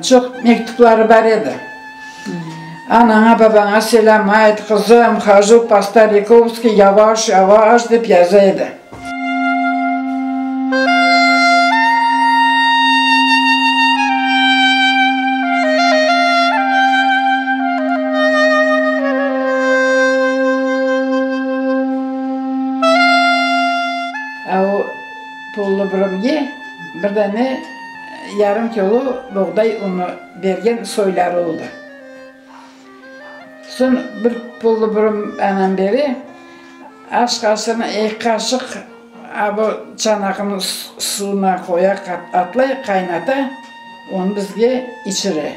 Çoq mektüpleri bar edi. Anaña, babaña selâm ayt, qızım, hojу po Starikovskiy, yavaş, yavaş, dep yaza edi. A o pullı birevge bir dane yarım kilo boğday unı bergen soyları oldı. Soñ bir pullı burun anam bere, aş qaşığına eki qaşıq a bu çanaqnıñ suvuna qoya, atlay, qaynata, onı bizge içire.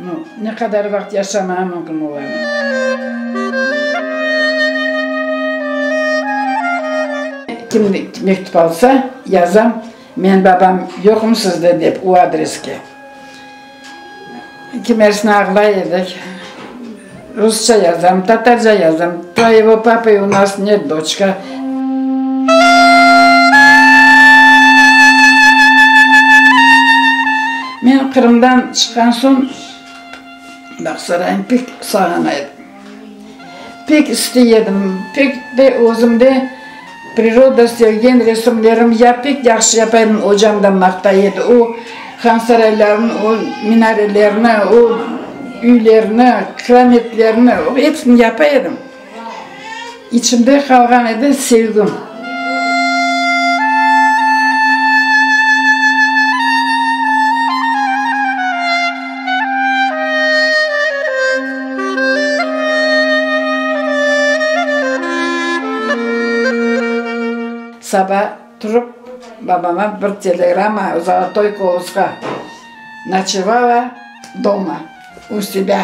Nu, ne qadar vaqıt yaşamağa mümkün olarnı? Kim mektüp alsa, yazam, Men babam yoqmı sizde dep, o adreske. Kimersini ağlay edik. Rusça yazam, tatarca yazam. Tvoyego papı u nas net, doçka. Men Qırımdan çıqqan soñ Bağsaraynı pek sağına edim. Pek istey edim, pek de özüm de priroda sevgen resimlerim ya pek yahşı yapa edim, ocam da maqtay edi. O hansaraylarnı, o minarelerni, o üylerni, kirametlerni, episini yapa edim. İçimde qalğan edi sevgim. Saba turıp, babama bir telegramma Zolotoy Kolosqa, Noçevala doma, u sebâ.